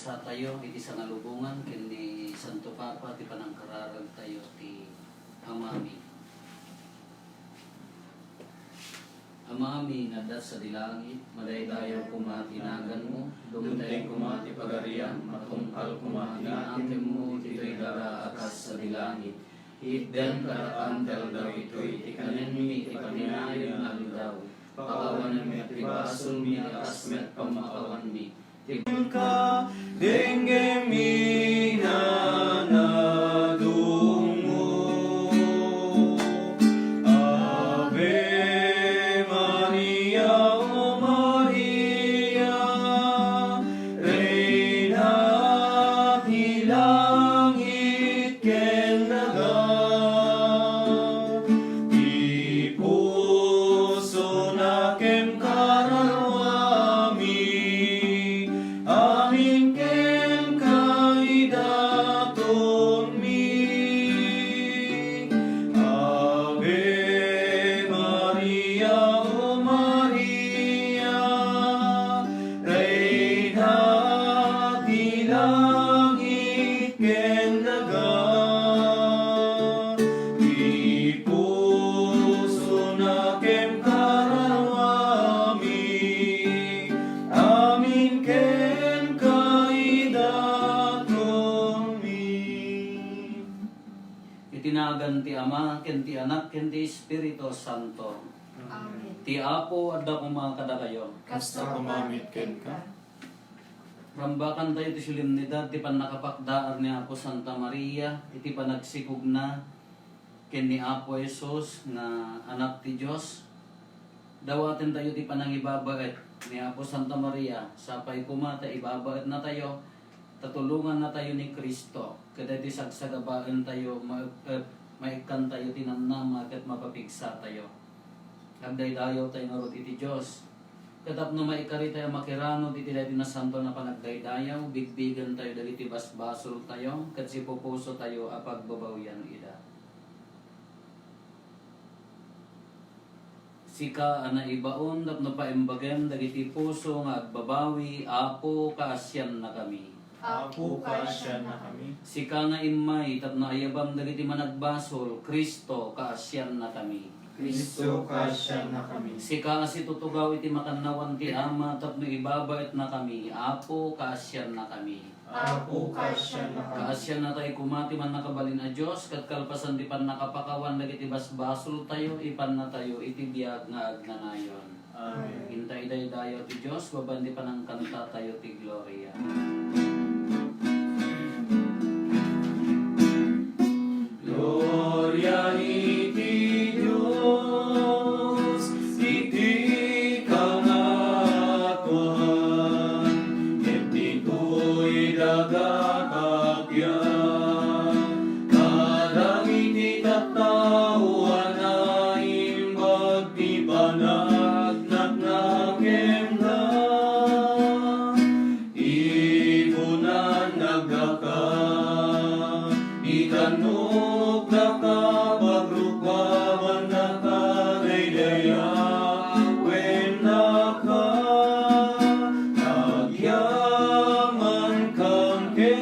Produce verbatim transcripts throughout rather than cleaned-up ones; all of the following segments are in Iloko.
Satayo iti sangalubongan ken ni Santo Papa ti panangkararagtayo ti Amami. Amami nga adda sadi langit, madaydayaw koma ti naganmo, dumteng koma ti pagariam, matungpal koma ti nakemmo ditoy daga a kas sadi langit. Itdan kadakam ti aldaw itoy ti kanenmi iti paginayon nga aldaw. Pakawanenmi ti basolmi a kas met pammakawanmi. Ka, denggem inanadungmo. Ave Maria, O Maria, Reyna ti langit ken daga. Ti pusona ken kararua mi, amin kenka idatonmi. Ave Maria, O Maria, Reyna ti langit ken daga. Ti pusona ken kararua mi, amin kenka idatonmi. Iti nagan ti Ama, ken ti Anak, ken ti Espiritu Santo. Amen. Ti Apo adda koma kadakayo. Kasta koma met kenka. Rambakantayo ti solemnidad ti pannakapakdaar ni Apo Santa Maria iti panagsikogna ken ni Apo Jesus nga Anak ti Dios. Dawatentayo ti panangibabaet ni Apo Santa Maria, sapay koma ta ibabaetnatayo, ta tulongannatayo ni Cristo, ket daytoy sagsagabaentayo, maep-ep, maikkantayo ti namnama ket mapapigsatayo. Agdaydayawtayo ngarud iti Dios, ket tapno maikaritayo a makiranud iti daytoy nasantoan a panagdaydayaw, bigbigentayo dagiti basbasoltayo ket sipupusotayo a pagbabawian ida. Sika a naibaon tapno paimbagem dagiti puso nga agbabawi, Apo, kaasiannakami. Apo, kaasiannakami. Sika nga immay tapno ayabam dagiti managbasol, Cristo, kaasiannakami. Cristo, kaasiannakami. Sika a situtugaw iti makannawan ti Ama tapno ibabaetnakami, Apo, kaasiannakami. Apo, kaasiannakami. Kaasiannatayo koma ti Mannakabalin a Dios, ket kalpasan ti pannakapakawan dagiti basbasoltayo, ipannatayo iti biag nga agnanayon. Amen. Inta idaydayaw ti Dios, babaen ti panangkantatayo ti Gloria. Gloria iti Dios iti kangatoan, ket ditoy daga kappia, kadagiti tattao a naimbag ti panagnakenna. Ipunan nagdaka, itannogdaka, pagrukabannaka, daydayawennaka, agyamankan ken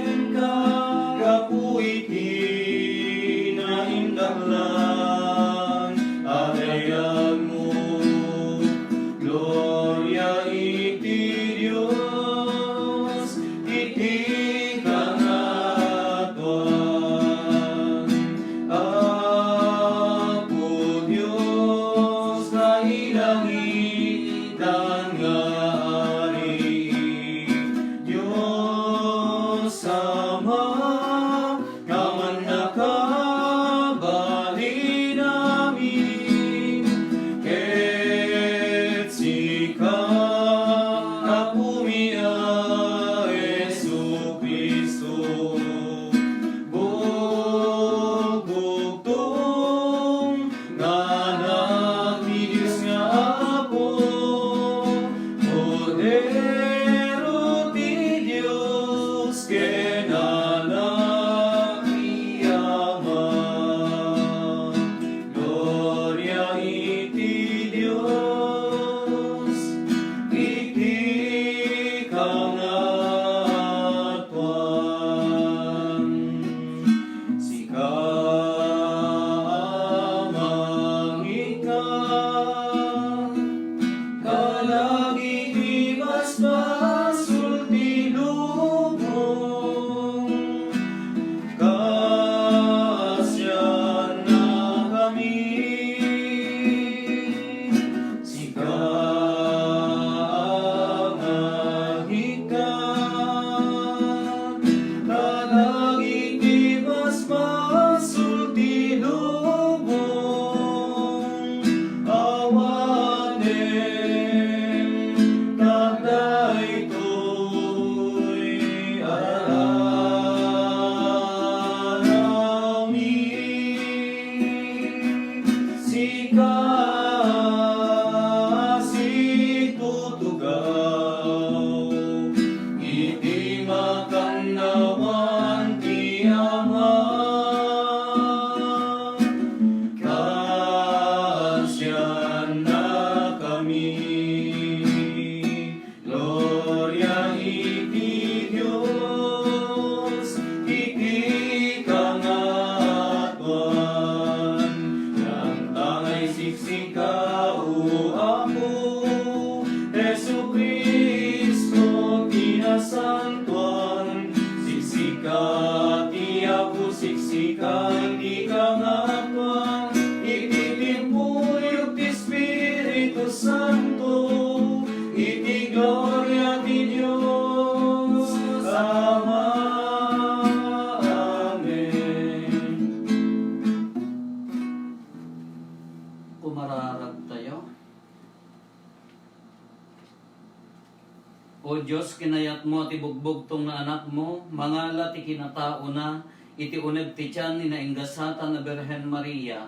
Dios, kinayatmo ti bugbugtong nga Anakmo, mangala ti kinataona iti uneg ti tian ni nainggasatan a Birhen Maria.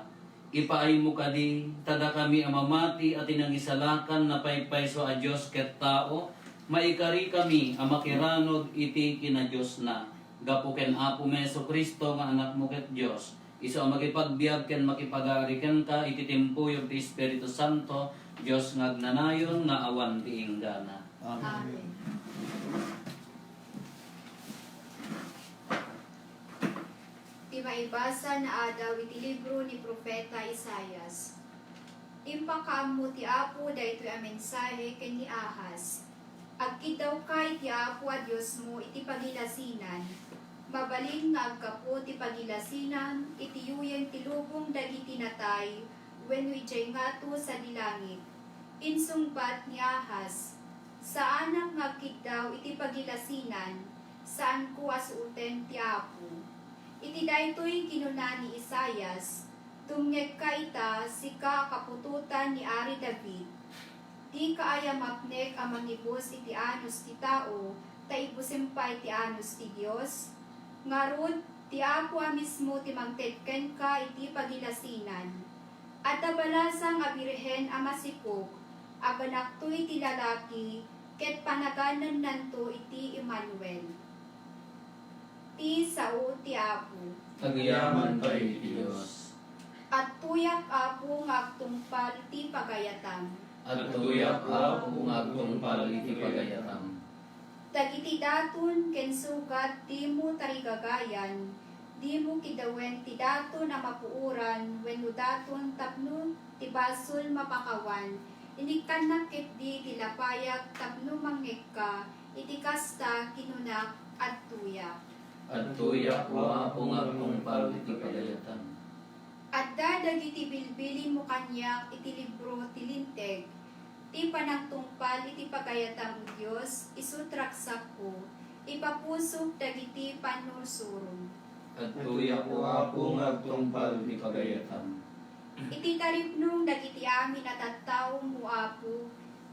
Ipaaymo kadi, ta dakami a mamati a ti nangisalakan napaypayso a Dios ket tao, maikarikami a makiranog iti kinadiosna. Gapu ken Apomi a Jesu-Cristo nga Anakmo ket Dios, isu a makipagbiag ken makipag-aari kenka iti timpuyog ti Espiritu Santo, Dios nga agnanayon nga awan ti inggana. Amen. Amen. Ti maibasa naadaw iti libro ni Profeta Isaias. Impakaammo ti Apo daytoy a mensahe ken ni Ahaz, "Agkiddawka iti Apo a Diosmo iti pagilasinan. Mabalin nga aggapu ti pagilasinan iti yuyeng ti lubong dagiti natay wenno idiay ngato sadi langit." Insungbat ni Ahaz, "Saanak nga agkiddaw iti pagilasinan, saanko a suoten ti Apo." Iti daytoy kinuna ni Isaias, "Dumngegka ita, sika a kaputotan ni Ari David. Dika aya mapnek a mangibus iti anus ti tao, ta ibusim pay ti anus ti Dios? Ngarud, ti Apo a mismo ti mangted kenka iti pagilasinan. Adda balasang a birhen a masikog, aganakto iti lalaki, ket panaganannanto iti Emmanuel." Ti sao ti Apo. Agyaman pay ti Dios. Adtoyak, Apo, nga agtungpal ti pagayatam. Adtoyak, Apo, nga agtungpal iti pagayatam. Dagiti daton ken sugat dimo tarigagayan, dimo kiddawen ti daton a mapuoran wenno daton tapno ti basol mapakawan, inikkannak ketdi ti lapayag tapno mangngegka, iti kasta kinunak, "Adtoyak." Adtoyak, O Apo, nga agtungpal iti pagayatam. Adda dagiti bilbilinmo kaniak iti libro ti Linteg, ti panagtungpal iti pagayatam, O Dios, isu't ragsakko, ipapusok dagiti pannursurom. Adtoyak, O Apo, nga agtungpal iti pagayatam. Iti taripnong dagiti amin a tattaom, O Apo,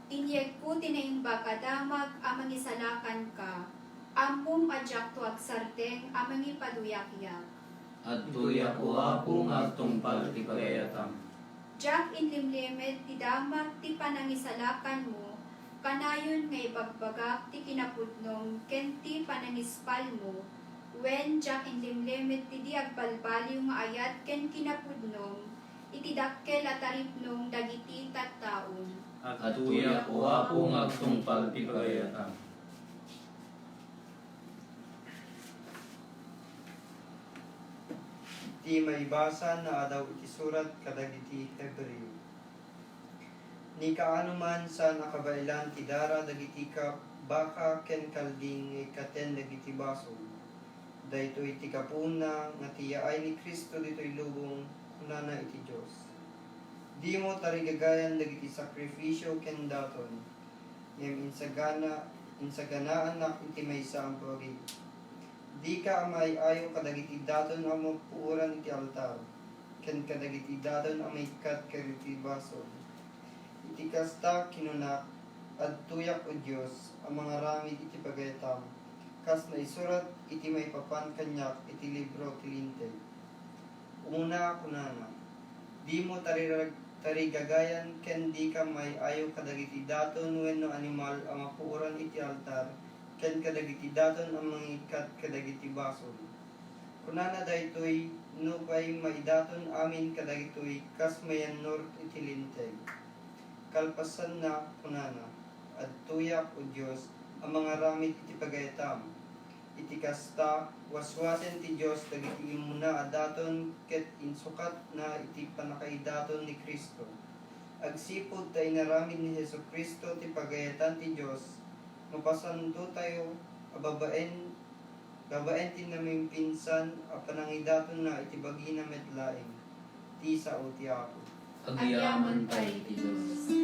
inyegko ti naimbag a damag a mangisalakanka. Ammom a diakto agsardeng a mangipaduyakyak. Adtoyak, O Apo, nga agtungpal ti pagayatam. Diak inlimlimed ti damag ti panangisalakanmo, kanayon nga ibagbagak ti kinapudnom ken ti panangispalmo, wen diak inlimlimed ti di agbalbaliw nga ayat ken kinapudnom iti dakkel a taripnong dagiti tattaom. Adtoyak, O Apo, nga agtungpal ti pagayatam. Ti maibasa naadaw iti surat kadagiti Hebreo. Ni kaano man saan a kabaelan ti dara dagiti ka-, baka ken kalding nga ikkaten dagiti basol. Daytoy ti gapuna nga ti yaay ni Cristo ditoy lubong, kunana iti Dios. Dimo tarigagayan dagiti sakrifisio ken daton, ngem insagana-, insaganaannak iti maysa a bagi. Dika a maay-ayo kadagiti daton a mapuoran iti altar, ken kadagiti daton a maikkat kadagiti basol. Iti kasta, kinunak, adtoyak, O Dios, a mangaramid iti pagayatam, kas naisurat iti maipapan kaniak iti libro ti Linteg. Umuna, kunana, dimo tarirag-, tarigagayan ken dika maay-ayo kadagiti daton wenno animal a mapuoran iti altar ken kadagiti daton a mangikkat kadagiti basol. Kunana daytoy, nupay maidaton amin kadagitoy kas mayannur iti Linteg. Kalpasanna, kunana, adtoyak, O Dios, a mangaramid iti pagayatam. Iti kasta, waswasen ti Dios dagiti immuna a daton ket insukatna iti pannakaidaton ni Cristo. Agsipud ta inaramid ni Jesu-Cristo ti pagayatan ti Dios, mapasantotayo a babaen, babaen ti namimpinsan a panangidatonna iti bagina met laeng. Ti sao ti Apo. Agyaman pay ti Dios.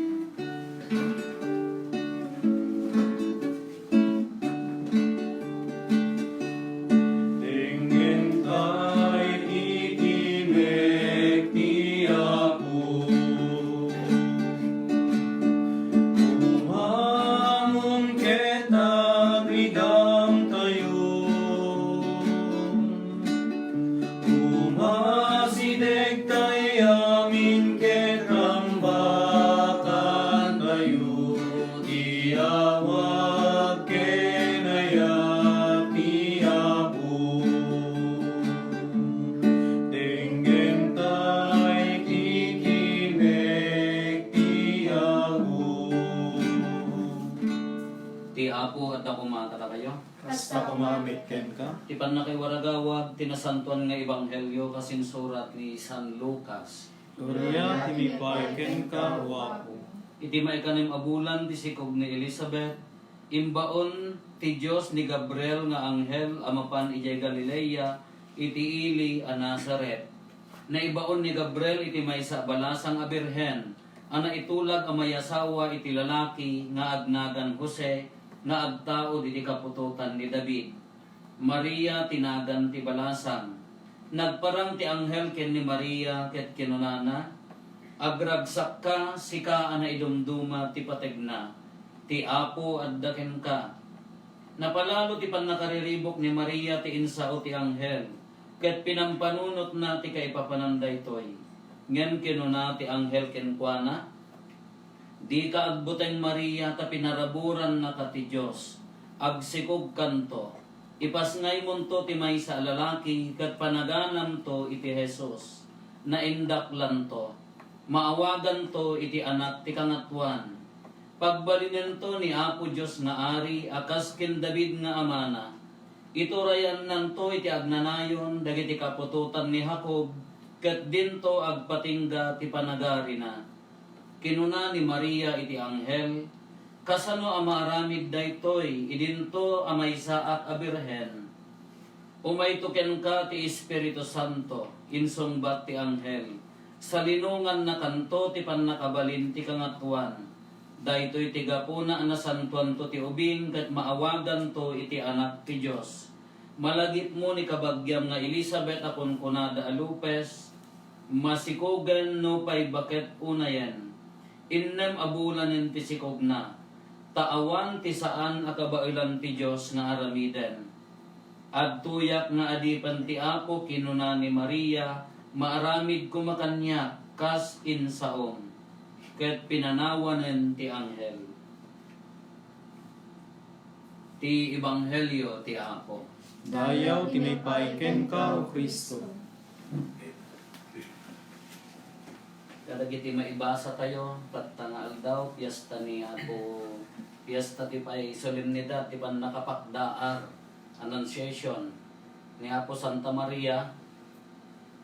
Tengngen pay iti mek ti Apo. Umangon keta Umaramid kenka. Ti pannakaiwaragawag ti nasantoan nga ebanghelio kas insurat ni San Lucas. Gloria ti maipaay kenka, O Apo. Iti maikanem a bulan ti sikob ni Elisabet, imbaon ti Dios ni Gabriel nga anghel a mapan idiay Galilea iti ili a Nazaret. Naibaon ni Gabriel iti maysa a balasang a birhen a naitulag a mayasawa iti lalaki nga agnagan Jose nga agtaud iti kaputotan ni David. Maria ti nagan ti balasang. Nagparang ti anghel ken ni Maria ket kinunana, "Agragsakka, sika a naidumduma ti pategna. Ti Apo adda kenka." Napalalo ti pannakariribuk ni Maria ti insao ti anghel, ket pinampanunotna ti kaipapanan daytoy. Ngem kinuna ti anghel kenkuana, "Dika agbuteng, Maria, ta pinaraburannaka ti Dios. Agsikogkanto. Ipasngaymonto ti maysa a lalaki ket panaganamto iti Jesus. Naindaklanto. Maawaganto iti Anak ti Kangatuan. Pagbalinento ni Apo Dios nga Ari a kas ken David nga amana. Iturayannanto iti agnanayon dagiti kaputotan ni Jacob, ket dinto agpatingga ti panagarina." Kinuna ni Maria iti anghel, "Kasano a maaramid daytoy idinto a maysaak a birhen?" "Umayto kenka ti Espiritu Santo," insungbat ti anghel. "Salinongannakanto ti pannakabalin ti Kangatuan. Daytoy ti gapuna a nasantoanto ti ubing ket maawaganto iti Anak ti Dios. Malagipmo ni kabagiam nga Elisabet a kunkunada a lupes, masikogen nupay baket unayen. Innem a bulanen ti sikogna, ta awan ti saan a kabaelan ti Dios nga aramiden. Adtoyak nga adipen ti Apo," kinuna ni Maria, "maaramid koma kaniak kas insaom." Ket pinanawanen ti anghel. Ti Ebanghelio ti Apo. Dayaw ti maipaay kenka, O Cristo. Kadagiti maibasa tayo, tatta nga aldaw, fiesta ni Apo, fiesta ti pay, solemnidad ti pannakapakdaar, Annunciation, ni Apo Santa Maria,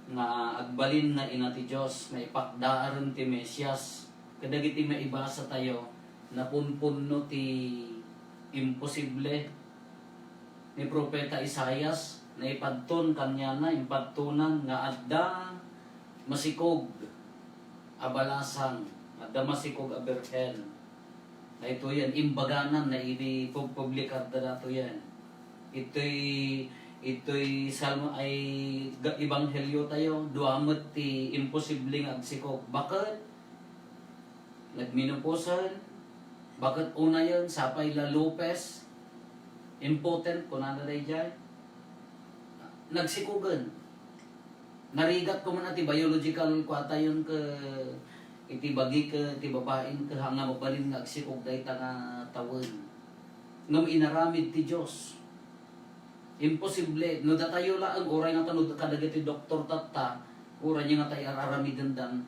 nga agbalin nga Ina ti Dios, maipakdaaren ti Mesias. Kadagiti maibasa tayo, napunpunno ti imposible. Ni Propeta Isaias, naipadton kaniana, impadtonan nga adda masikog a balasang, adda masikog a birhen. Daytoyen, imbaganan na idi pub-, publikarda datoyen. Itoy, itoy Salmo ay ga-, Ebanghelio tayo, dua met ti imposible nga agsikog. Baket? Nagmenopausean, baket unayen, sapay la lupes, impotent, kunana daydiay. Nagsikogen. Narigat ko man ti biological kuatayon ke iti bagi ke, ti babain ke, nga mabalin nga agsikog dayta nga tawen. Ngem inaramid ti Dios. Imposible. No datayo laeng, uray ngata no kadagiti doktor tatta, uray ngata ar-aramidendan,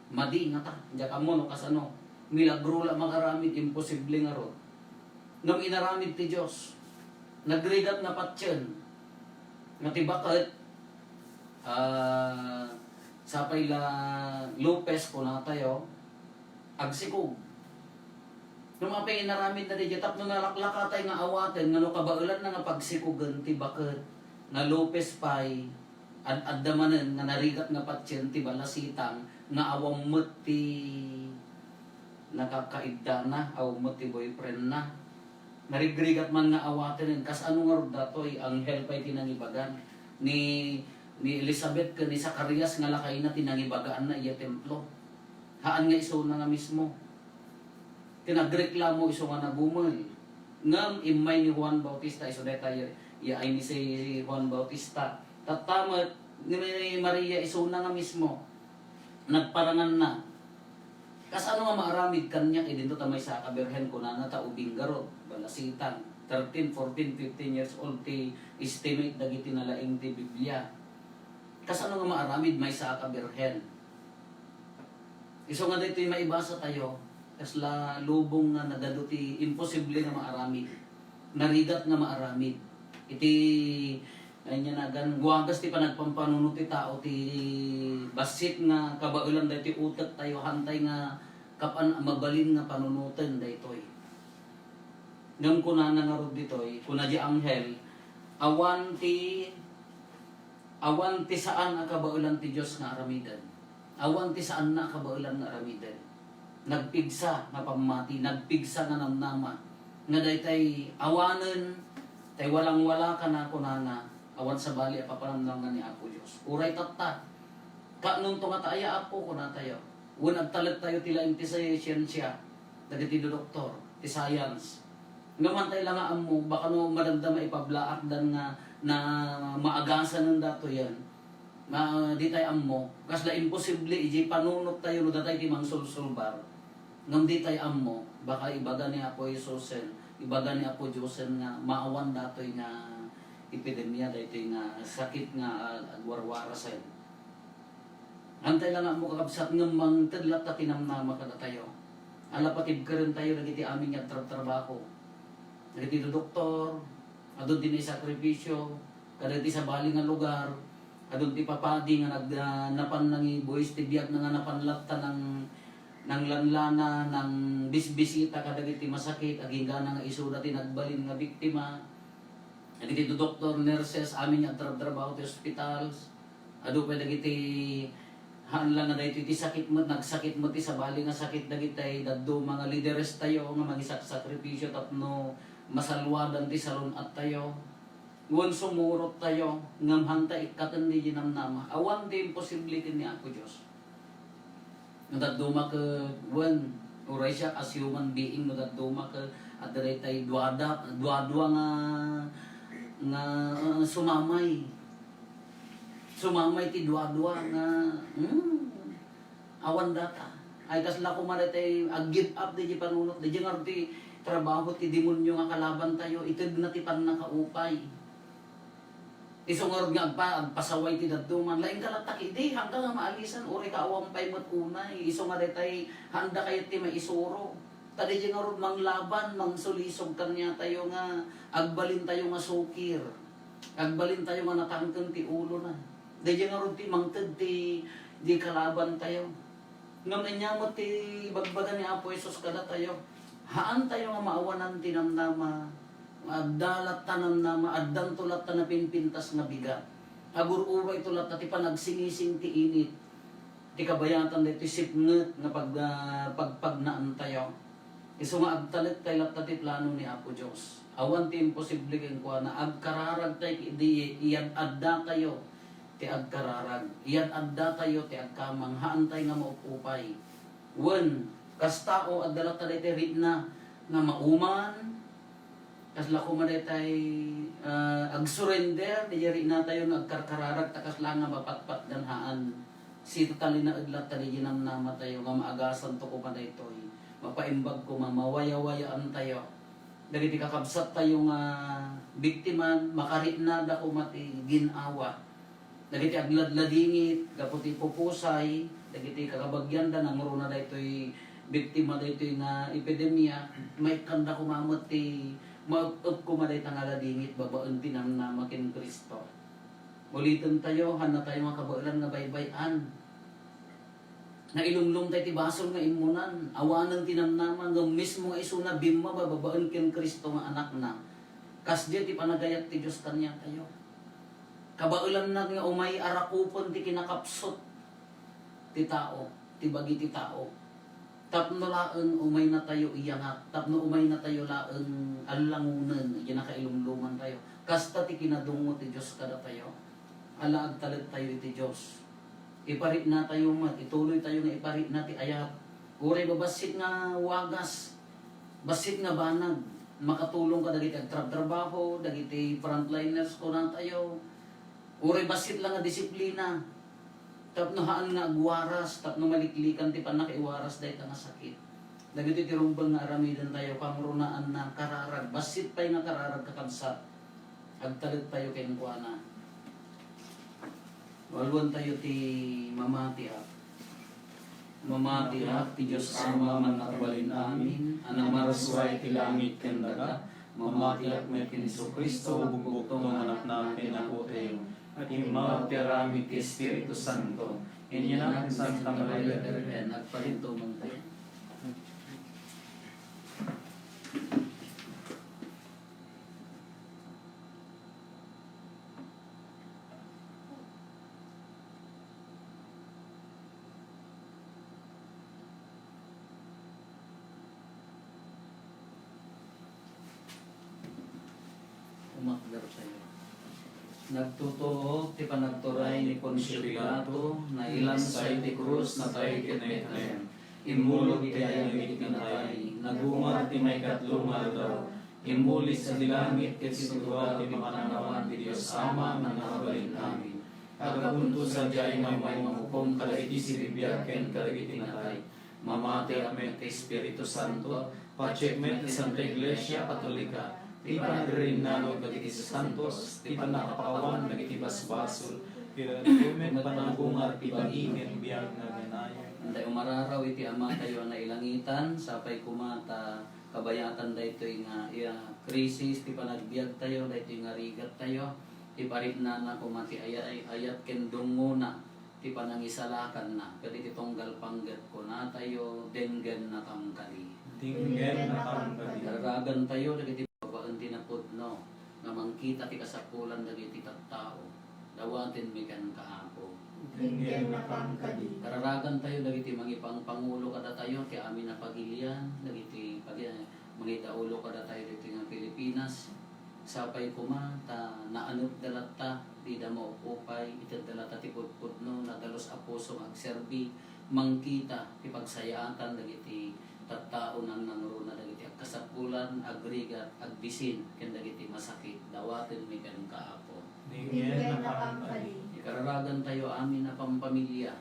madi ngata. Diak ammo no kasano. Milagro la mangaramid, imposible ngarud. Ngem inaramid ti Dios. Nagrigat nga patien. Nga ti baket, ah, sapay la lupes, kunatayo, agsikog. No mapay inaramid na daydiay, tapno nalaklakatay nga awaten, nga no kabaelanna nga pagsikogen ti baket, nga lupes pay, ad-, adda manen nga narigat nga patien ti balasitang, nga awan met ti nakakaiddana, awan met ti boyfriendna. Narigrigat man nga awaten, kasano ngarud datoy, anghel pay ti nangibagan. Ni, ni Elizabeth ken ni Zacarias nga lakayna ti nangibagaanna iya templo. Haan nga isuna nga mismo. Ti nagreklamo isu nga nabumel. Ngem immay ni Juan Bautista, isu dayta ya, ya ay ni si Juan Bautista. Tatta met ni Maria isuna nga mismo. Nagparanganna. Kasano nga maaramid kaniak idinto ta maysa ka birhen, kunana, ta ubing garud, balasitang, thirteen, fourteen, fifteen years old ti estimate dagiti nalaing ti Biblia. Kasano nga maaramid maysa ka birhen? Isu nga daytoy maibasa tayo, kasla lubong nga nagadu ti imposible nga maaramid. narigat nga maaramid. Iti, ay niya nagan, wagas ti panagpampanunot ti tao ti bassit nga kabaelan daytoy utek tayo, hantay nga kapan a mabalin nga panunoten daytoy. Ngem kunana ngarud ditoy, kuna di anghel, awan ti, awan ti saan a kabaelan ti Dios nga aramiden. Awan ti saanna a kabaelan nga aramiden. Nagpigsa nga pammati, nagpigsa nga namnama. Nga daytay awanen, tay walang-wala kana kunana, awan sabali a papanamnama ni Apo Dios. Uray tatta, kaanonto nga ta aya, Apo, kunatayo. Wen agtalek tayo ti laing ti siensia, dagiti doktor, ti science. Ngem hantay la nga ammo, baka no madamdama ipablaakdan nga na maagasanen datoyen. Ma, di tay ammo, kasla imposible iti panunot tayo no datay ti mangsulsulbar. Ngem di tay ammo, baka ibaga ni Apo Jesusen, ibaga ni Apo Diosen nga maawan datoy nga epidemia, daytoy nga sakit nga ag-, agwarwarasen. Hantay la nga ammo, kakabsat, ngem mangted latta ti namnama kadatayo. Ala, patibkeren tayo dagiti amin nga agtrabtrabaho. Dagiti doktor, adun ti naisakripisyo, kadagiti sabali nga lugar, adun ti papadi nga nag-, ah, napan nangibuis ti biag na nga napan latta nang, nanglanlana, nangbisbisita kadagiti masakit, agingga na nga isuda ti nagbalin nga biktima. Dagiti doktor, nurses, amin nga agtrabtrabaho ti hospitals. Adu pay dagiti, haan la nga daytoy ti sakit met, nagsakit met ti sabali nga sakit dagiti dadduma nga lideres tayo nga mangisaksakripisyo tapno masalwadan ti salun-at tayo. Wen sumurot tayo, ngem hanta ikkaten diay namnama. Awan ti imposible ken ni Apo Dios. No dadduma ket, wen, uray siak as human being, no dadduma ket adda daytay duada, duadua nga, nga, uh, sumamay. Sumamay ti duadua nga, hmm, awan data. Ay, kasla koma daytay ag-give up diay panunot, diay ngarud ti trabaho ti demonyo nga kalaban tayo, itedna ti pannakaupay. Isu ngarud nga agpa-, agpasaway ti dadduma. Laingka latta ketdi, haanka nga maalisan, uray ka awan pay met unay. Isu nga daytay, haanda kayat ti maisuro. Ta diay ngarud manglaban, mangsulisog kaniatayo nga agbalintayo nga sukir. Agbalintayo nga natangken ti ulona. Diay ngarud ti mangted ti, ti kalabantayo. Ngem ania met ti ibagbaga ni Apo Jesus kadatayo? Haantayo nga maawanan ti namnama, nga adda latta namnama, addanto latta napinpintas nga bigat. Agur-uroyto latta ti panagsingising ti init, ti kabayatan daytoy sipnget nga pag-, ah, pagpagnaantayo. Isu nga agtalek tay latta ti plano ni Apo Dios. Awan ti imposible kenkuana. Agkararag tay idi iyad-adda tayo ti agkararag. Iyad-adda tayo ti agkamang. Haantay nga maupupay. Wen, kas tao, adda latta daytay ritna nga mauman, kasla koma daytay, ah, agsurrender, diay ritna tayo nga agkarkararag, ta kasla nga mapatpatdan haan. Sita ta linaed latta diay namnama tayo nga maagasanto koma daytoy. Mapaimbag koma, mawayawayaan tayo. Dagiti kakabsat tayo nga biktiman, makaritnada koma ti gin-awa. Dagiti agladladingit gapu ti pupusay, dagiti kakabagianda, nangruna daytoy biktima daytoy nga epidemia, maikkanda koma met ti maep-ep koma dayta nga ladingit babaen ti namnama ken Cristo. Uliten tayo, haanna tayo nga kabaelan nga baybay-an. Nailumlom tay ti basol nga immunan, awanen ti namnama, ngem mismo nga isuna bimmaba babaen ken Cristo nga Anakna. Kasdiay ti panagayat ti Dios kaniatayo. Kabaelanna nga umay a rakupen ti kinakapsut ti tao, ti bagi ti tao. Tapno laeng umaynatayo iyangat, tapno umaynatayo laeng allangonen, iti nakailumlomantayo. Kasta ti kinadungngo ti Dios kadatayo. Ala, agtalektayo iti Dios. Iparitnatayo met, ituloytayo nga iparitna ti ayat. Uray babassit nga wagas, bassit nga banag, makatulong kadagiti agtrabtrabaho, dagiti frontliners, kunatayo. Uray bassit la nga disiplina. Tapno haan nga agwaras, tapno maliklikan ti pannakaiwaras dayta nga sakit. Dagitoy ti rumbeng nga aramidentayo, kangrunaanna, kararag, bassit pay nga kararag, kakabsat. Agtalektayo kenkuana. Alwan tayo ti mamatiak. Mamatiak ti Dios Ama, Mannakabalin amin, a namarsua iti langit ken daga. Mamatiak met ken Jesu-Cristo, bugbugtong a napnapen a puteng. Agimmaw ti aramid ti Espiritu Santo. Inyana ken Santa Maria Birhen, agparintumengtayo. Umakder tayo. Nagtutuok ti panagturay ni Poncio Pilato, nailansa iti krus, natay ket naitayen. Immulog iti ayan dagiti natay, nagungar ti maikatlo nga aldaw, immulis iti langit ket sintugaw ti makannawan ti Dios Ama nga nakabalin amin. Aggapunto sadiay nga umay mangukom kadagiti sibibiag ken kadagiti natay. Mamati met ti Espiritu Santo, patiek met ti Santa Iglesia Katolika, ti panagrinnano dagiti santos, ti pannakapakawan dagiti basbasol, ti met panagungar ti bagi ken biag nga aginayon. Intay umararaw iti Amatayo a nailangitan, sapay koma ta kabayatan daytoy nga iya krisis ti panagbiagtayo, daytoy nga rigattayo, ipariknana koma ti ayay, ayat ken dungngona ti panangisalakanna, ket iti tunggal panggep kunatayo, "Denggennakam kadi." Denggennakam kadi. Kararagantayo dagiti babaen ti napudno nga mangkita ti kasapulan dagiti tattao. Dawatenmi kenka, Apo. Denggennakam kadi. Kararagantayo dagiti mangipangpangulo kadatayo ti amin a pagilian, dagiti pagi-, mangidaulo kadatayo ditoy nga Pilipinas. Sapay koma ta naanepda latta, dida maupupay, itedda latta ti pudpudno, nadalus a puso nga agserbi, mangkita ti pagsayaatan dagiti tattao nga nangruna dagiti agkasapulan, agrigat, agbisin, ken dagiti masakit. Dawatenmi kenka, Apo. Denggennakam kadi. Ikararagantayo amin a pampamilia.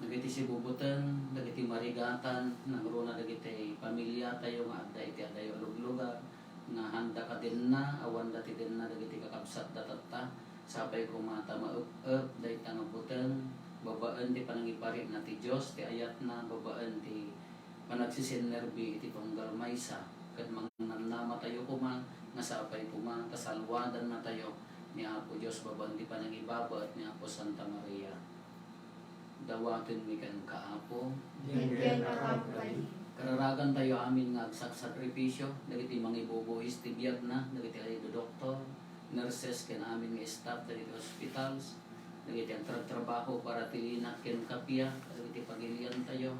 Dagiti sibubuteng, dagiti marigatan, nangruna dagiti pamiliatayo nga adda iti adayo a luglugar, nga handa kadenna, awanda ti denna dagiti kakabsatda tatta, sapay koma ta maep-ep dayta nga buteng, babaen ti panangiparikna ti Dios, ti ayatna, babaen ti panagsisinnerbi iti tunggal maysa, ket mangnamnamatayo koma nga sapay koma ta salwadannatayo ni Apo Dios babaen ti panangibabaet ni Apo Santa Maria. Dawatenmi kenka, Apo. Denggennakam kadi. Kararagantayo amin nga agsaksakripisyo, dagiti mangibubuis ti biagna, dagiti doktor, nurses, ken amin nga staff, dagiti hospitals, dagiti agtratrabaho para ti Linak ken Kapia, dagiti pagiliantayo,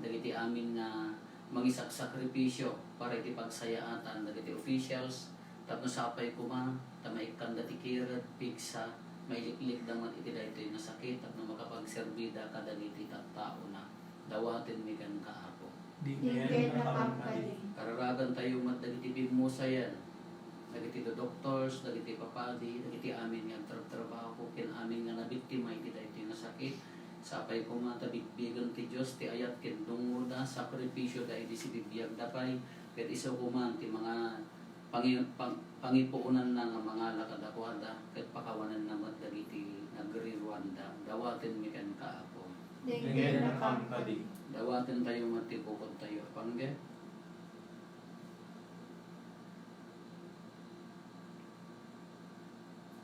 dagiti amin nga mangisaksakripisyo para iti pagsayaatan dagiti officials, tapno sapay koma ta maikkanda ti kired, pigsa, mailiklikda met iti daytoy nga sakit tapno makapagserbida kadagiti tattaona. Dawatenmi kenka, Apo. Denggennakam kadi. Kararagantayo met dagiti bimmusayan, dagiti do-, doctors, dagiti papadi, dagiti amin nga agtrabtrabaho, ken amin nga nabiktima iti daytoy nga sakit. Sapay koma ta bigbigen ti Dios ti ayat ken dungngoda, sakripisioda idi sibibiagda pay, ket isu koma ti manga pangi-, pang-, pangipuonanna nga mangala kadakuada, ket pakawanenna met dagiti nagriruanda. Dawatenmi kenka, Apo. Denggennakam kadi. Dawatentayo met ti bukodtayo a panggep.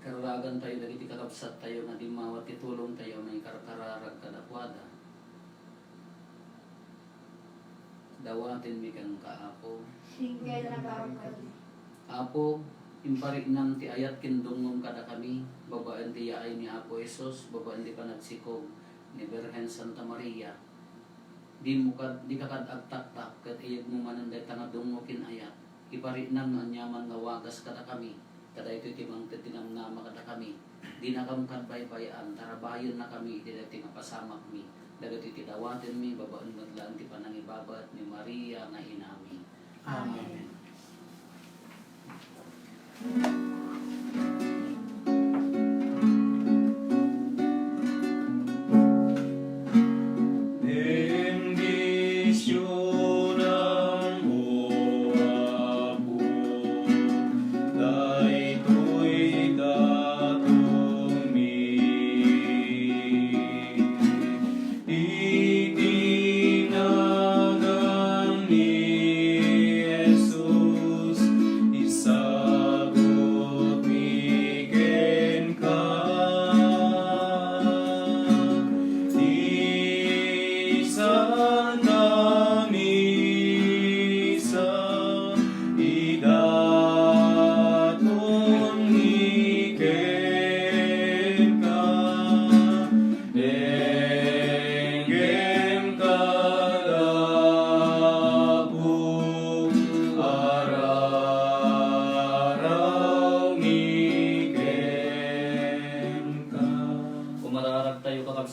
Kararagantayo dagiti kakabsattayo nga dimmawat ti tulongtayo a mangikarkararag kadakuada. Dawatenmi kenka, Apo. Denggennakam kadi. Apo, impariknam ti ayat ken dungngom kadakami, babaen ti yaay ni Apo Jesus, babaen ti panagsikog ni Birhen Santa Maria. Dimo kad-, dika kad agtaktak, ket iyegmo manen dayta nga dungngo ken ayat. Ipariknam no aniaman nga wagas kadakami, ta daytoy ti mangted ti namnama kadakami. Dinakam kad baybay-an, tarabayennakami iti daytoy nga pasamakmi, dagitoy ti dawatenmi babaen met laeng ti panangibabaet ni Maria nga inami. Amen. Bendisyonam, O Apo, daytoy datongmi. Iti nagan ni Jesus.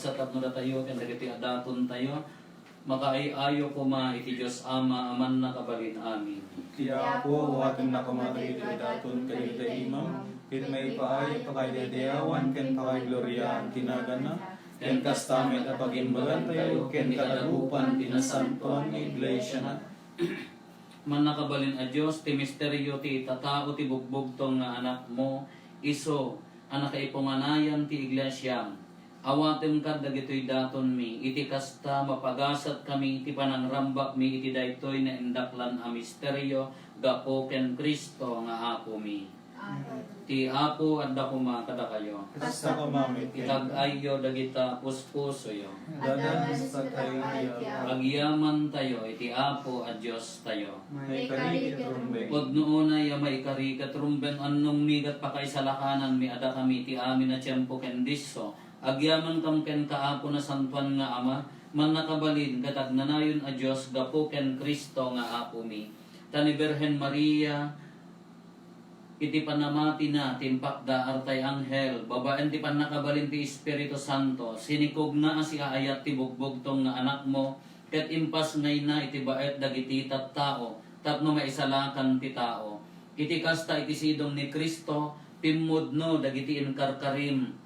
Sa tapno datayo ken dagiti adatontayo, makaay-ayo koma iti Dios Ama a mannakabalin amin. Ti Apo, awatenna koma dagiti daton kadagiti imam, ket maipaay a pakaidayawan ken pakaigloriaan ti naganna, ken kasta met a pagimbagantayo ken kadagupan ti nasantoan nga iglesiana. Mannakabalin a Dios, ti misterio ti itatao ti bugbugtong nga Anakmo, isu a nakaipunganayan ti Iglesiam. Awatem kad dagitoy datonmi, iti kasta, mapagasatkami iti panangrambakmi iti daytoy naindaklan a misterio gapu ken Cristo nga Apomi. Amen. Ti Apo adda koma kadakayo. Kasta koma met kenka. Itag-ayyo dagita puspusoyo. Adda nga sakay iti Apo. Agyamantayo iti Apo a Diostayo. Maikari ket rumben. Pudno unay a maikari ket rumben, annongmi ket pakaisalakananmi a dakami ti amin a tiempo ken disso. Agyamankam kenka, Apo, Nasantoan nga Ama, mannakabalin ket agnanayon a Dios gapu ken Cristo nga Apomi. Ta ni Birhen Maria, iti panamatina ti impakdaar tay anghel, babaen ti pannakabalin ti Espiritu Santo, sinikogna a siaayat ti bugbugtong nga Anakmo, ket impasngayna iti baet dagiti tattao tapno maisalakan ti tao. Iti kasta, iti sidong ni Cristo, pimmudno dagiti inkarkarim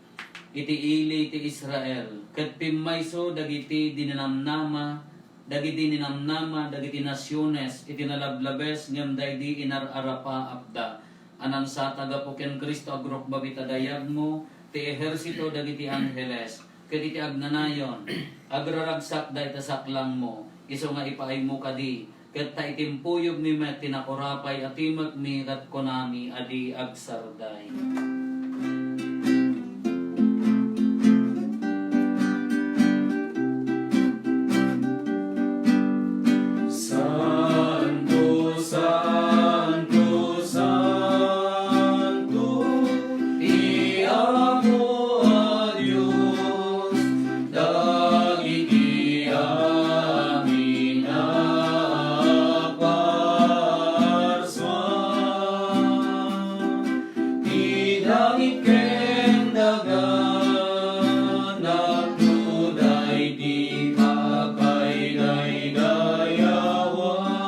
iti ili ti Israel, ket pimmayso dagiti dininamnama, dagiti ninamnama dagiti nasiones iti nalablabes ngem daydi inar-arapaapda. Anansata gapu ken Cristo, agrukbab ita dayagmo ti ehersito dagiti angheles, ket iti agnanayon, agraragsakda ita saklangmo, isu nga ipaaymo kadi, ket ta itimpuyogmi met ti nakurapay a timekmi ket kunami a di agsarday. Santo, Santo, Santo, ti Apo a Dios, dagiti amin a parsua, ti langit ken daga, nagtuday ti pakaidaydayawan.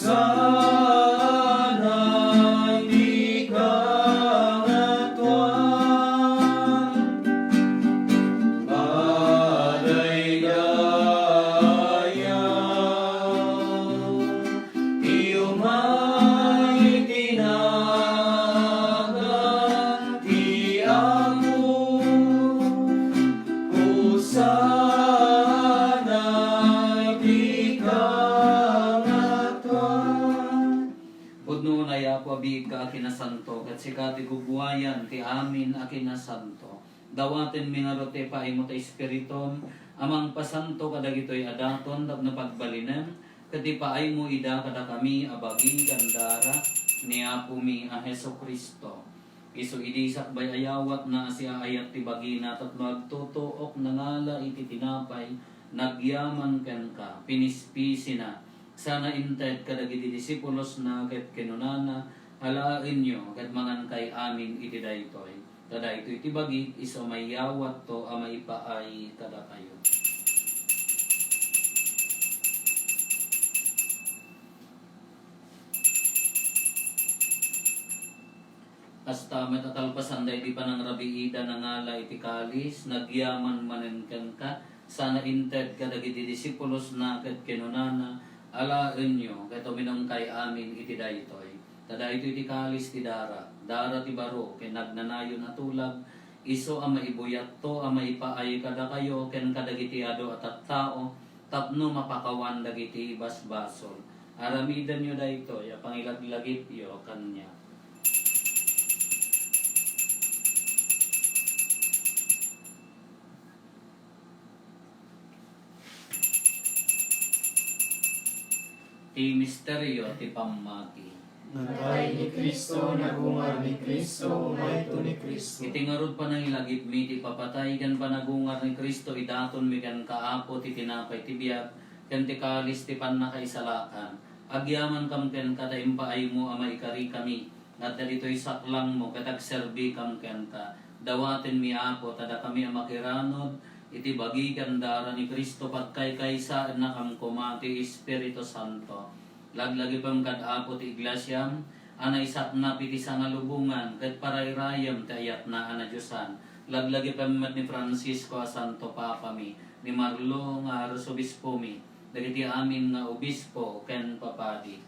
Hosanna iti kangatoan. Madaydayaw ti umay ti nagan ti Apo. Hosanna iti kangatoan. Pudno unay, Apo, a biigka a kinasanto, ket sika ti gubuayan ti amin a kinasanto. Dawatenmi ngarud ti ipaaymo ti Espiritum a mangpasanto kadagitoy a daton tapno pagbalinem, ket ipaaymo ida kadakami a bagi ken dara ni Apomi a Jesu-Cristo. Isu idi sakbay a yawatna a siaayat ti bagina tapno agtutuok, nangala iti tinapay, nagyaman kenka, pinispisina, sana inted kadagiti disipulosna ket kinunana, "Alaenyo ket mangankay amin iti daytoy. Ta daytoy ti bagik isu a mayawatto a maipaay kadakayo." Kasta met a kalpasan daydi panangrabiida, nangala iti kalis, nagyaman manen kenka, sana inted kadagiti disipulosna ket kinunana, "Alaenyo ket uminumkay amin iti daytoy. Ta daytoy ti kalis ti dara, dara ti baro ken agnanayon a tulag, isu a maibuyatto a maipaay kadakayo ken kadagiti adu a tattao, tapno mapakawan dagiti basbasol. Aramidenyo daytoy a pangilaglagipyo kaniak." Ti misterio ti pammati. Natay ni Cristo, nagungar ni Cristo, umayto ni Cristo. Iti ngarud panangilagipmi ti ipapatay ken panagungar ni Cristo, idatonmi kenka, Apo, ti tinapay ti biag ken ti kalis ti pannakaisalakan. Agyamankam kenka ta impaaymo a maikarikami, nga adda ditoy saklangmo ket agserbikam kenka. Dawatenmi, Apo, ta dakami a makiranud iti bagi ken dara ni Cristo, pagkaykaysaennakam koma ti Espiritu Santo. Laglagipem kad Apo ti Iglesiam a naisaknap iti sangalubongan ket parairayem ti ayatna a nadiosan. Laglagipem met ni Francisco a Santo Papami, ni Marlo nga Arsobispomi, dagiti amin nga obispo ken papadi.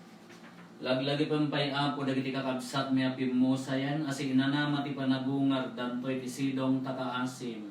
Laglagipem pay, Apo, dagiti kakabsatmi a pimmusayen a siinanama ti panagungardanto iti sidong ta kaasim.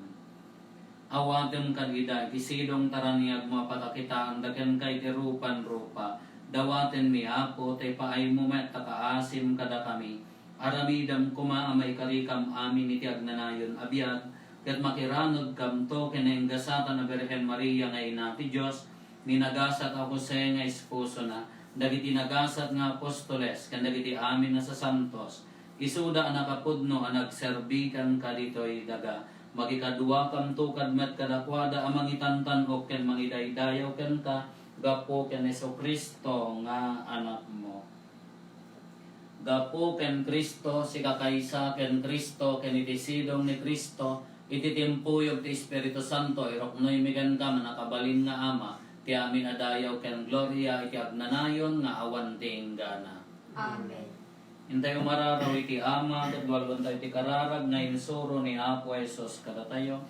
Awatem kad ida iti sidong ta raniagmo a pakakitaanda kenka iti rupan rupa. Dawatenmi, Apo, ta ipaaymo met ta kaasim kadakami. Aramidem koma a maikarikam amin iti agnanayon a biag, ket makiranudkamto ken nainggasatan a Birhen Maria nga Ina ti Dios, ni nagasat a Jose nga esposona, dagiti nagasat nga apostoles, ken dagiti amin a sasantos, isuda a nakapudno a nagserbi kenka ditoy daga. Makikaduakamto kad met kadakuada a mangitantan-ok ken mangidaydayaw kenka gapu ken Jesu-Cristo nga Anakmo. Gapu ken Cristo, sika kaysa ken Cristo, ken iti sidong ni Cristo, iti timpuyog ti Espiritu Santo, iruknoymi kenka, mannakabalin nga Ama, ti amin a dayaw ken gloria iti agnanayon nga awan ti inggana. Amen. Intayo mararaw iti Ama, ket walontayo ti kararag nga insuro ni Apo Jesus kadatayo.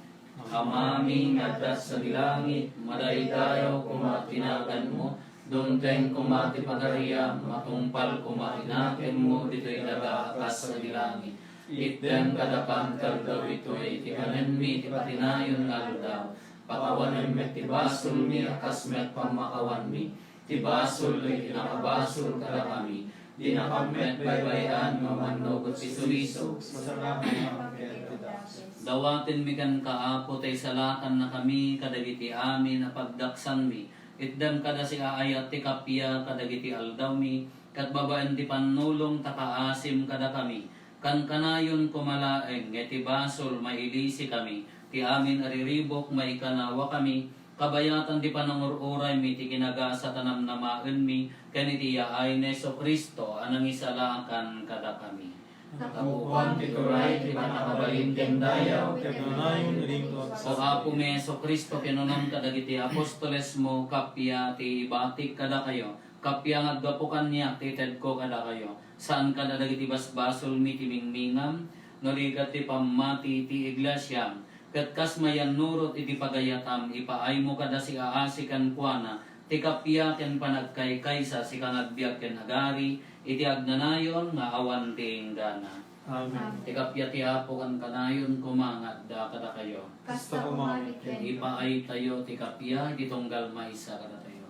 Amami nga adda sadi langit, madaydayaw koma ti naganmo, dumteng koma ti pagariam, matungpal koma ti nakemmo ditoy daga a kas sadi langit. Itdem kadakam ti aldaw itoy ti kanenmi ti patinayon nga aldaw. Pakawanem met ti basolmi a kas met pammakawanmi ti basol dagiti nakabasol kadakami. Dinakam met baybay-an nga umannugot ti sulisog. Sasakam nga agpigsa ti dakes. Dawatenmi kenka, Apo, ta isalakannakami kadagiti amin a pagdaksanmi. Itdem kada siaayat ti kappia kadagiti aldawmi, ket babaen ti pannulong ta kaasim kadakami. Kankanayon koma laeng nga iti basol mailisikami, ti amin a riribuk maikanawakami, kabayatan ti panangur-uraymi ti kinagasat a namnamaenmi ken iti yaay ni Jesu-Cristo a nangisalakan kadakami. Napupuan ti turay ti pannakabalin ken dayaw ket kanayon rinto. O Apomi Jesu-Cristo, kinunam kadagiti apostolesmo, kappia ti ibatik kadakayo, kappia nga aggapu kaniak ti itedko kadakayo. Saan kada dagiti basbasolmi ti mingmingam, no rigat ti pammati ti iglesiam, ket kas mayannurot iti pagayatam, ipaaymo kada siaasi kenkuana ti kappia ken panagkaykaysa, sika nga agbiag ken agari iti agnanayon nga awan ti inggana. Amen. Ti kappia ti Apo kankanayon koma nga adda kadakayo. Kasta koma met kenka. Ipaaytayo ti kappia iti tunggal maysa kadatayo.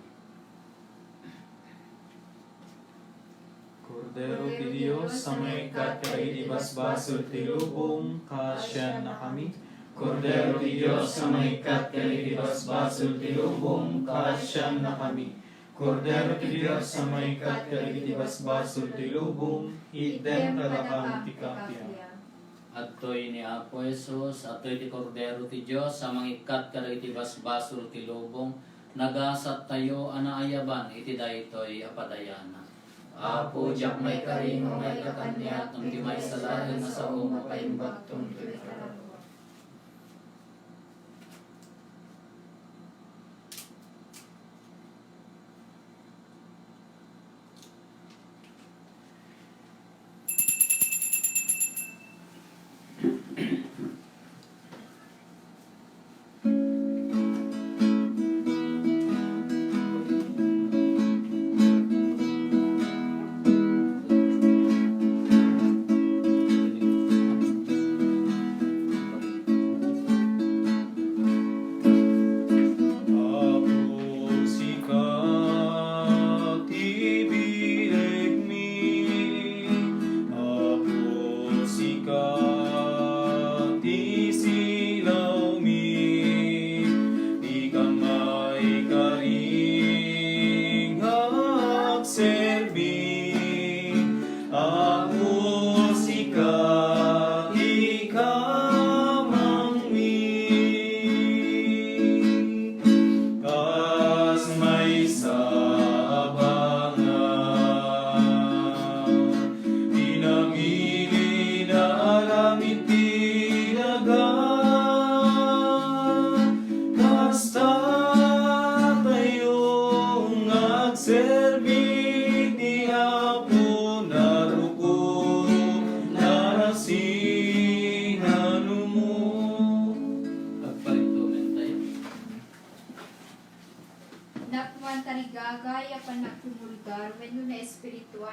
Kordero ti Dios a mangikkat kadagiti basbasol ti lubong, kaasiannakami. Kordero ti Dios a mangikkat kadagiti basbasol ti lubong, kaasiannakami. Kordero ti Dios a mangikkat kadagiti basbasol ti lubong, itdem kadakam ti kappia. Adtoy ni Apo Jesus, adtoy ti Kordero ti Dios a mangikkat kadagiti basbasol ti lubong, nagasattayo a naayaban iti daytoy a padayanak. Apo, diak maikari nga maikka kaniak ngem ti maysa laeng a saom a paimbagto ti kararua.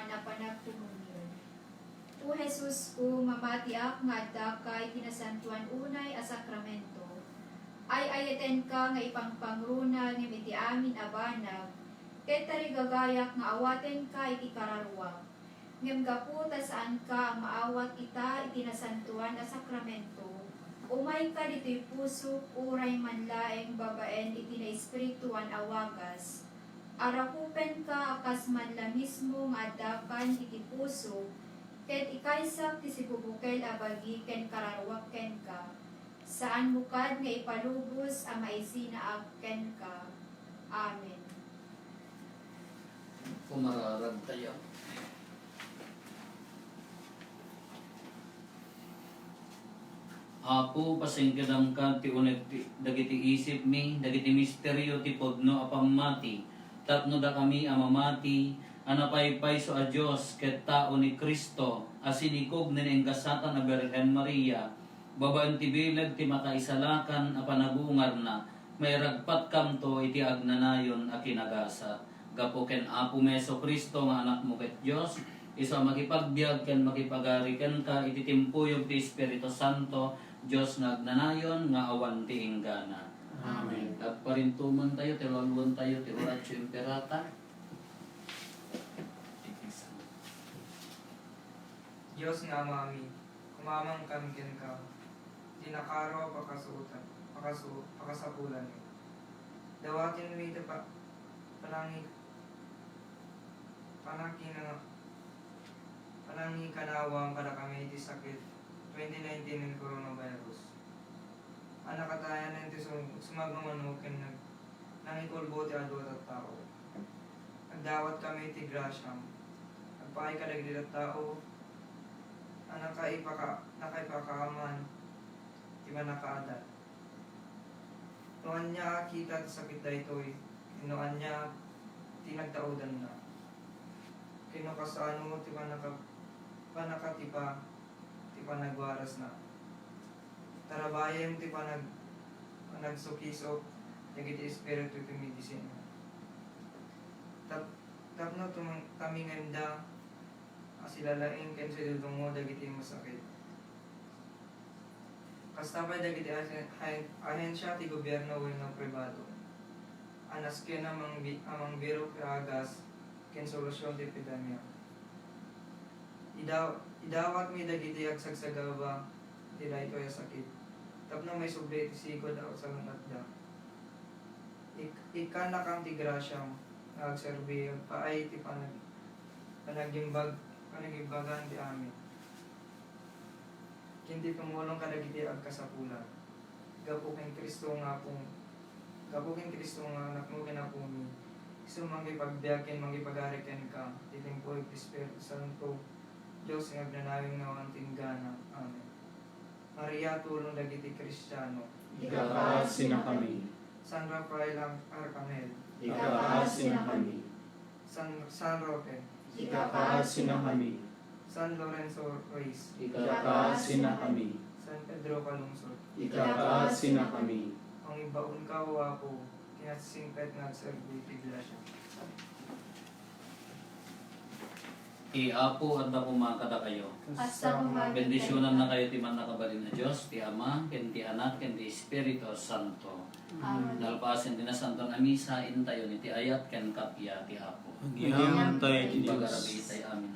a panagtumongil. O Jesusko, mamatiak nga addaka iti nasantoan unay a sakramento. Ay-ayatenka nga ipangpangruna ngem iti amin a banag, ket tarigagayak nga awatenka iti kararuak. Ngem gapu ta saanka a maawat ita iti nasantoan a sakramento, umayka ditoy pusok uray man laeng babaen iti naespirituan a wagas. Arakupenka a kas man la mismo nga addakan iti pusok, ket ikaysak ti sibubukel a bagi ken kararuak kenka. Saanmo kad nga ipalubos a maisinaak kenka. Amen. Kumararag tayo. Apo, pasingkedam kad ti uneg ti, dagiti isipmi, dagiti misterio ti pudno a pammati, tapno dakami a mamati, a napaypayso a Dios ket tao ni Cristo, a sinikog ni nainggasatan a Birhen Maria, babaen ti bileg ti makaisalakan a panagungarna, mairagpatkamto iti agnanayon a kinagasat. Gapu ken Apomi Jesu-Cristo nga Anakmo ket Dios, isu a makipagbiag ken makipagari kenka iti timpuyog ti Espiritu Santo, Dios nga agnanayon nga awan ti inggana. Amen. Agparintuman tayo, ti rualuen tayo, ti Oratio Imperata. Dios nga Amami, kumamangkam kenka, ti nakaro a pakasuotan, pakasu-, pakasapulanmi. Dawatenmi ti pa-, panangi-, panangina-, panangikanawam kadakami iti sakit twenty nineteen nga coronavirus. A nakatayan ti sum-, sumagmamano ken nag-, nangikulbo ti adu a tattao. Agdawatkami ti grasiam. Agpaay kadagiti tattao a nakaipaka-, nakaipakaaman ti pannakaadat. No ania a kita ti sakit daytoy, ken no ania ti nagtaudanna, ken no kasano ti pannaka-, pannakatipa ti panagwarasna. Tarabayem ti panag-, panagsukisok dagiti espiritu ti medisina. Tap-, tapno tumang-, tamingemda a silalaing ken sidudungngo dagiti masakit. Kasta pay dagiti ahen-, ahen-, ahensia ti gobierno wenno pribado a nasken a mangbi-, a mangbirok ti agas ken solusion ti epidemia. Idaw-, idawatmi dagiti agsagsagaba ti daytoy a sakit tapno maisubli iti sigud a salun-atda. Ik-, ikkannakam ti grasiam nga agserbi, agpaay ti panag-, panagimbag-, panagimbagan ti amin ken ti tumulong kadagiti agkasapulan. Gapu ken Cristo nga Apo-, gapu ken Cristo nga Anakmo ken Apomi, isu mangipagbiag ken mangipagari kenka, ti timpuyog ti Espiritu Santo, Dios nga agnanayon nga awan ti inggana. Amen. Maria, tulong dagiti Kristiano. Ikakaasinakami. San Rafael Ar-, Arkanghel. Ikakaasinakami. San, San Roque. Ikakaasinakami. San Lorenzo Ruiz. Ikakaasinakami. San Pedro Calungsod. Ikakaasinakami. Mangibbaonka, O Apo, kinasingpet nga agserbi ti grasya. Ti Apo adda koma kadakayo. Kasta koma. Bendisyonannakayo ti Mannakabalin a Dios, ti Ama, ken ti Anak, ken ti Espiritu Santo. Amen. Nalpasen ti Nasanton a Misa, intayon iti ayat ken kappia ti Apo. Agyamaentayo iti Dios. Pagarabiitayo amin.